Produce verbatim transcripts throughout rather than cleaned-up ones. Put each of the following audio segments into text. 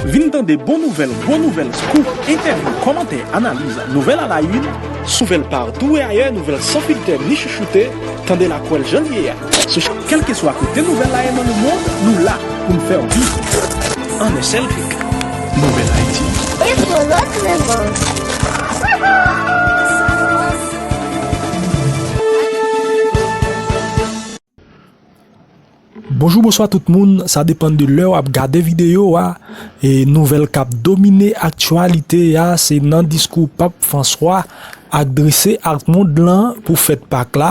Vin tande bon nouvèl, gwo nouvèl, scoop, entèvyou, kòmantè, analiz, nouvèl à la une, sou Nouvèl Partout et Ailleurs, nouvèl san filtè ni chouchoute, tande l ak wè l jan l ye a. Sou kèlkeswa kote nouvèl la ye nan lemonn, nou la pou n fè w viv. An en sèl klik, Nouvèl Ayiti. E pou lòt lemonn. Bonjou, bonswa tout moun, sa depann de lè w ap gade videyo a. E nouvèl k ap domine aktyalite a, se nan diskou Pap Franswa adrese ak mond lan pou fèt Pak la,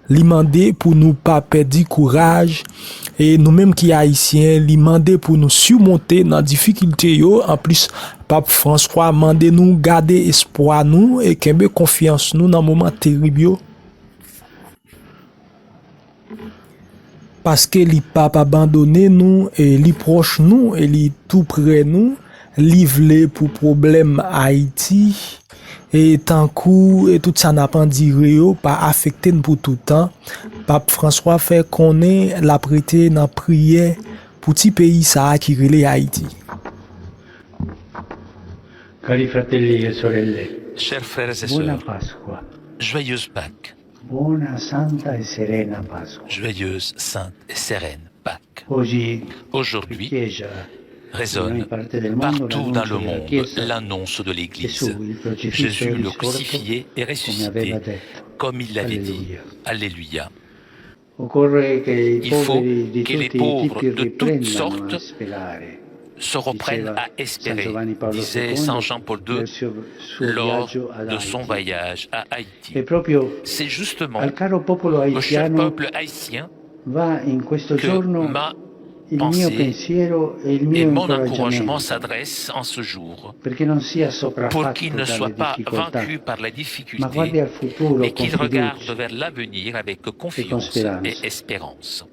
li mande pou nou pa pèdi kouraj. E nou menm ki ayisyen, li mande pou nou simonte nan difikilte yo. Anplis, Pap Franswa mande nou gade espwa nou e kenbe konfyans nou nan moman terib yo. Paske li p ap abandone nou, e li pwòch nou, e li tou prè nou. Li vle pou pwoblèm Ayiti, e tankou, e tout sa n ap andire yo, pa afekte n pou toutan. Pap Franswa fè konnen l ap rete nan priyè pou ti peyi sa a ki rele Ayiti. Cari fratelli e sorelle, Chers frères et buona sœurs, Pasqua. Joyeuse Pâques. Buona, santa e serena Pasqua. Joyeuse, sainte et sereine Pâques. Aujourd'hui résonne partout dans le monde l'annonce de l'Église. Gesù, il crocifisso e risorto, come aveva detto. Jésus le crucifié et ressuscité, comme il l'avait dit. Alleluia. Alléluia. Il faut que les pauvres de toutes sortes se reprennent à espérer, disait Saint Jean-Paul deux lors de son voyage à Haïti. C'est justement au cher peuple haïtien que ma pensée et mon encouragement s'adressent en ce jour, pour qu'il ne soit pas vaincu par la difficulté, mais qu'il regarde vers l'avenir avec confiance et espérance.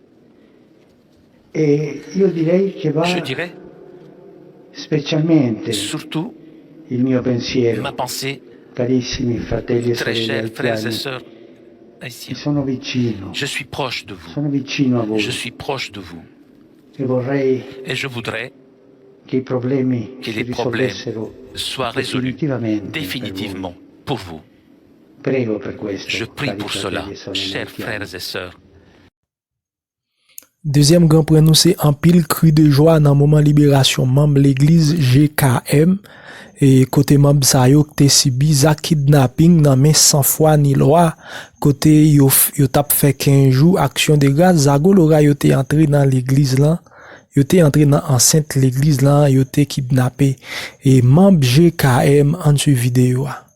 Je dirais surtout ma pensée, très chers frères et sœurs haïtiens, je suis proche de vous. Je suis proche de vous. Et je voudrais que les problèmes soient résolus définitivement pour vous. Je prie pour cela, chers frères et sœurs. Dezyèm gran pwen nou se anpil kri de jwa nan moman liberasyon manm legliz J K M, e kote manm sa yo te sibi zak kidnaping nan men san fwa ni lwa, kote yo, yo t ap fè kenz jou aksyon de gras, zago lora yo te antre nan legliz lan, yo te antre nan ansent legliz lan, yo te kidnape e manm J K M. Ann swiv videyo a.